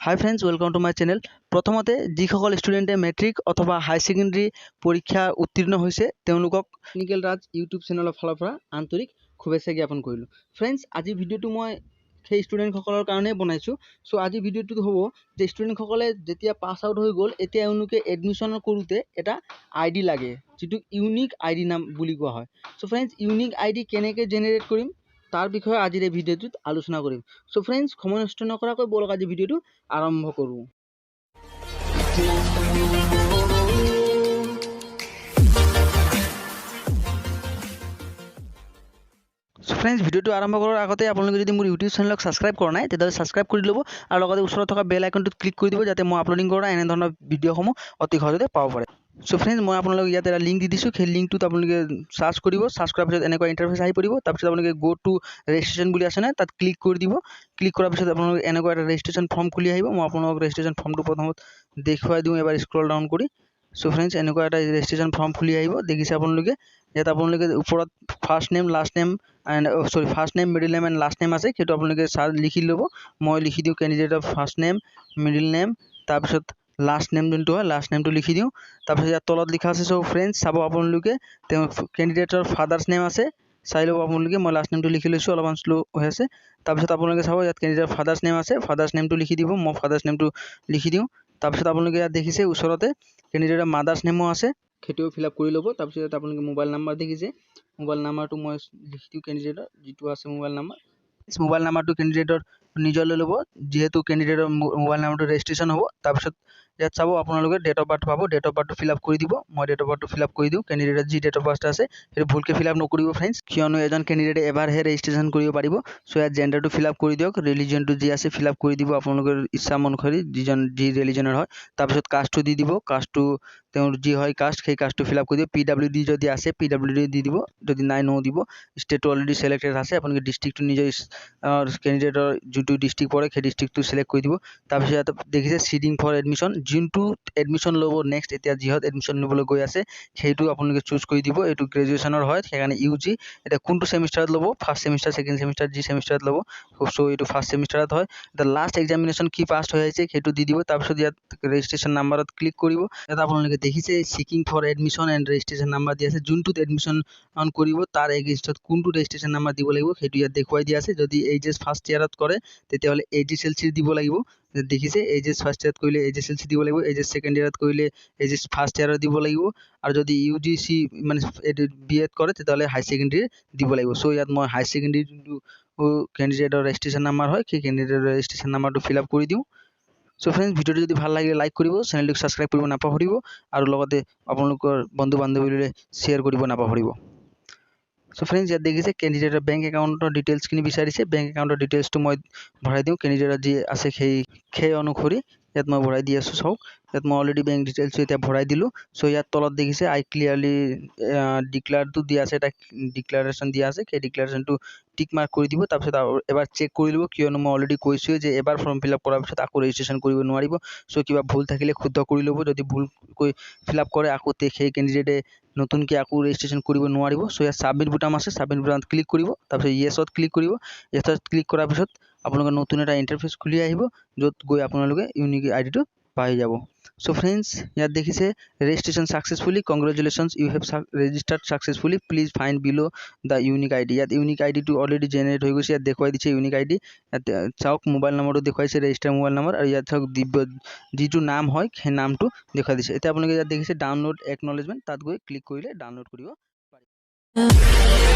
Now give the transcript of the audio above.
Hi friends, welcome to my channel. প্ৰথমতে যিসকল ষ্টুডেণ্টে matric অথবা হাই ছেকেণ্ডেৰী পৰীক্ষা উত্তীৰ্ণ হৈছে, তেওঁলোকক টেকনিকেল ৰাজ ইউটিউব চেনেলৰ ফালৰ পৰা আন্তৰিক শুভেচ্ছা জ্ঞাপন কৰিলোঁ। ফ্ৰেণ্ডছ, আজিৰ ভিডিঅ'টো মই সেই ষ্টুডেণ্টসকলৰ কাৰণেই বনাইছোঁ। চ' আজি ভিডিঅ'টোত হ'ব যে ষ্টুডেণ্টসকলে যেতিয়া পাছ আউট হৈ গ'ল, এতিয়া এওঁলোকে এডমিশ্যন কৰোঁতে এটা আই ডি লাগে, যিটো ইউনিক আই ডি নাম বুলি কোৱা হয়। চ' ফ্ৰেণ্ডছ, ইউনিক আই ডি কেনেকৈ জেনেৰেট কৰিম, তাৰ বিষয়ে আজিৰ এই ভিডিঅ'টোত আলোচনা কৰিম। চ' ফ্ৰেণ্ডছ, সময় নষ্ট নকৰাকৈ ব'লক, আজি ভিডিঅ'টো আৰম্ভ কৰোঁ। চ' ফ্ৰেণ্ডছ, ভিডিঅ'টো আৰম্ভ কৰাৰ আগতে আপোনালোকে যদি মোৰ ইউটিউব চেনেলক ছাবস্ক্ৰাইব কৰা নাই, তেতিয়াহ'লে ছাবস্ক্ৰাইব কৰি ল'ব আৰু লগতে ওচৰত থকা বেল আইকনটোত ক্লিক কৰি দিব, যাতে মই আপলোডিং কৰা এনেধৰণৰ ভিডিঅ'সমূহ অতি সহজতে পাব পাৰে। চ' ফ্ৰেণ্ডছ, মই আপোনালোক ইয়াত এটা লিংক দি দিছোঁ। সেই লিংকটোত আপোনালোকে চাৰ্চ কৰিব। চাৰ্চ কৰাৰ পিছত এনেকুৱা ইণ্টাৰফেচ আহি পৰিব। তাৰপিছত আপোনালোকে গ' টু ৰেজিষ্ট্ৰেশ্যন বুলি আছে নহয়, তাত ক্লিক কৰি দিব। ক্লিক কৰাৰ পিছত আপোনালোকে এনেকুৱা এটা ৰেজিষ্ট্ৰেশ্যন ফৰ্ম খুলি আহিব। মই আপোনালোকক ৰেজিষ্ট্ৰেশ্যন ফৰ্মটো প্ৰথমত দেখুৱাই দিওঁ এবাৰ স্ক্ৰল ডাউন কৰি। চ' ফ্ৰেণ্ডছ, এনেকুৱা এটা ৰেজিষ্ট্ৰেশ্যন ফৰ্ম খুলি আহিব, দেখিছে আপোনালোকে। ইয়াত আপোনালোকে ওপৰত first name, last name and, sorry, first name, middle name and last name আছে। সেইটো আপোনালোকে চাৰ্চ লিখি ল'ব। মই লিখি দিওঁ কেণ্ডিডেটৰ ফাৰ্ষ্ট নেম, মিডিল নেম, তাৰপিছত লাষ্ট নেম যোনটো হয়, লাষ্ট নেমটো লিখি দিওঁ। তাৰপিছত ইয়াত তলত লিখা আছে। চ' ফ্ৰেণ্ডছ, চাব আপোনালোকে, তেওঁ কেণ্ডিডেটৰ ফাদাৰ্ছ নেম আছে, চাই ল'ব আপোনালোকে। মই লাষ্ট নেমটো লিখি লৈছোঁ, অলপমান শ্ল' হৈ আছে। তাৰপিছত আপোনালোকে চাব, ইয়াত কেণ্ডিডেটৰ ফাদাৰ্ছ নেম আছে, ফাদাৰ্ছ নেমটো লিখি দিব। মই ফাদাৰ্ছ নেমটো লিখি দিওঁ। তাৰপিছত আপোনালোকে ইয়াত দেখিছে, ওচৰতে কেণ্ডিডেটৰ মাদাৰ্ছ নেমো আছে, সেইটোও ফিল আপ কৰি ল'ব। তাৰপিছত ইয়াত আপোনালোকে মোবাইল নাম্বাৰ দেখিছে, মোবাইল নাম্বাৰটো মই লিখি দিওঁ। কেণ্ডিডেটৰ যিটো আছে মোবাইল নাম্বাৰ, মোবাইল নাম্বাৰটো কেণ্ডিডেটৰ নিজৰ লৈ ল'ব, যিহেতু কেণ্ডিডেটৰ মোবাইল নাম্বাৰটো ৰেজিষ্ট্ৰেশ্যন হ'ব। তাৰপিছত ইয়াত চাব আপোনালোকে, ডেট অফ বাৰ্থ পাব, ডেট অফ বাৰ্থটো ফিল আপ কৰি দিব। মই ডেট অফ বাৰ্থটো ফিল আপ কৰি দিওঁ। কেণ্ডিডেটৰ যি ডেট অফ বাৰ্থ আছে, সেইটো ভুলকৈ ফিল আপ নকৰিব ফ্ৰেণ্ডছ, কিয়নো এজন কেণ্ডিডেটে এবাৰহে ৰেজিষ্ট্ৰেশ্যন কৰিব পাৰিব। চ' ইয়াত জেণ্ডাৰটো ফিল আপ কৰি দিয়ক। ৰিলিজনটো যি আছে ফিল আপ কৰি দিব, আপোনালোকৰ ইচ্ছা অনুসৰি, যিজন যি ৰিলিজনৰ হয়। তাৰপিছত কাষ্টটো দি দিব। কাষ্টটো তেওঁৰ যি হয় কাষ্ট, সেই কাষ্টটো ফিল আপ কৰি দিব। পিডাব্লিউ ডি যদি আছে, পিডাব্লিউ ডি দি দিব, যদি নাই ন' দিব। ষ্টেটটো অলৰেডি চিলেক্টেড আছে। আপোনালোকে ডিষ্ট্ৰিক্টটো নিজৰ কেণ্ডিডেটৰ যোনটো ডিষ্ট্ৰিক্ট পৰে, সেই ডিষ্ট্ৰিক্টটো চিলেক্ট কৰি দিব। তাৰপিছত ইয়াত দেখিছে চিডিং ফৰ এডমিশ্যন, যোনটো এডমিশ্যন ল'ব নেক্সট, এতিয়া যিহত এডমিশ্যন ল'বলৈ গৈ আছে, সেইটো আপোনালোকে চুজ কৰি দিব। এইটো গ্ৰেজুৱেশ্যনৰ হয়, সেইকাৰণে ইউ জি। এতিয়া কোনটো ছেমিষ্টাৰত ল'ব, ফাৰ্ষ্ট ছেমিষ্টাৰ, ছেকেণ্ড ছেমিষ্টাৰ, যি ছেমিষ্টাৰত ল'ব। চ' এইটো ফাৰ্ষ্ট ছেমিষ্টাৰত হয়। এতিয়া লাষ্ট এক্সামিনেশ্যন কি পাছ হৈ আহিছে, সেইটো দি দিব। তাৰপিছত ইয়াত ৰেজিষ্ট্ৰেশ্যন নাম্বাৰত ক্লিক কৰিব। ইয়াত আপোনালোকে দেখিছে, seeking for admission and registration number দি আছে। যোনটোত এডমিশ্যন কৰিব, তাৰ এগেইনষ্টত কোনটো ৰেজিষ্ট্ৰেশ্যন নাম্বাৰ দিব লাগিব, সেইটো ইয়াত দেখুৱাই দিয়া আছে। যদি এইচ এছ ফাৰ্ষ্ট ইয়াৰত কৰে, তেতিয়াহ'লে এইচ এছ এল চি দিব লাগিব। দেখিছে, এইচ এছ ফাৰ্ষ্ট ইয়াৰত কৰিলে এইচ এছ এল চি দিব লাগিব, এইচ এছ ছেকেণ্ড ইয়াৰত কৰিলে এইচ এছ ফাৰ্ষ্ট ইয়াৰত দিব লাগিব আৰু যদি ইউ জি চি মানে এইটো বি এড কৰে, তেতিয়াহ'লে হাই ছেকেণ্ডেৰী দিব লাগিব। চ' ইয়াত মই হাই ছেকেণ্ডেৰী যোনটো কেণ্ডিডেটৰ ৰেজিষ্ট্ৰেশ্যন নাম্বাৰ হয়, সেই কেণ্ডিডেটৰ ৰেজিষ্ট্ৰেশ্যন নাম্বাৰটো ফিল আপ কৰি দিওঁ। চ' ফ্ৰেণ্ডছ, ভিডিঅ'টো যদি ভাল লাগিলে লাইক কৰিব, চেনেলটোক ছাবস্ক্ৰাইব কৰিব নাপাহৰিব আৰু লগতে আপোনালোকৰ বন্ধু বান্ধৱীলৈ শ্বেয়াৰ কৰিব নাপাহৰিব। চ' ফ্ৰেণ্ডছ, ইয়াত দেখিছে, কেণ্ডিডেটৰ বেংক একাউণ্টৰ ডিটেইলছখিনি বিচাৰিছে। বেংক একাউণ্টৰ ডিটেইলছটো মই ভৰাই দিওঁ। কেণ্ডিডেটৰ যি আছে, সেই অনুসৰি ইয়াত মই ভৰাই দি আছোঁ। চাওক, ইয়াত মই অলৰেডি বেংক ডিটেইলছটো এতিয়া ভৰাই দিলোঁ। চ' ইয়াত তলত দেখিছে, আই ক্লিয়াৰলি ডিক্লাৰটো দিয়া আছে, এটা ডিক্লাৰেশ্যন দিয়া আছে, সেই ডিক্লাৰেশ্যনটো টিক মাৰ্ক কৰি দিব। তাৰপিছত আৰু এবাৰ চেক কৰি ল'ব, কিয়নো মই অলৰেডি কৈছোঁৱে যে এবাৰ ফৰ্ম ফিল আপ কৰাৰ পিছত আকৌ ৰেজিষ্ট্ৰেশ্যন কৰিব নোৱাৰিব। চ' কিবা ভুল থাকিলে শুদ্ধ কৰি ল'ব। যদি ভুলকৈ ফিল আপ কৰে, আকৌ সেই কেণ্ডিডেটে নতুনকৈ আকৌ ৰেজিষ্ট্ৰেশ্যন কৰিব নোৱাৰিব। চ' ইয়াত ছাবমিট বুটাম আছে, ছাবমিট বুটামত ক্লিক কৰিব। তাৰপিছত য়েছত ক্লিক কৰিব। য়েছত ক্লিক কৰাৰ পিছত আপোনালোকৰ নতুন এটা ইণ্টাৰফেচ খুলি আহিব, য'ত গৈ আপোনালোকে ইউনিক আই ডিটো পাই যাব। চ' ফ্ৰেণ্ডছ, ইয়াত দেখিছে, "Registration successfully. Congratulations, you have registered successfully. Please find below the unique ID." ইয়াত ইউনিক আই ডিটো অলৰেডি জেনেৰেট হৈ গৈছে। ইয়াত দেখুৱাই দিছে ইউনিক আই ডি। ইয়াত চাওক, মোবাইল নম্বৰটো দেখুৱাইছে, ৰেজিষ্টাৰ মোবাইল নম্বৰ আৰু ইয়াত চাওক, দিব্য যিটো নাম হয়, সেই নামটো দেখুৱাই দিছে। এতিয়া আপোনালোকে ইয়াত দেখিছে ডাউনলোড একনলেজমেণ্ট, তাত গৈ ক্লিক কৰিলে ডাউনলোড কৰিব পাৰিব।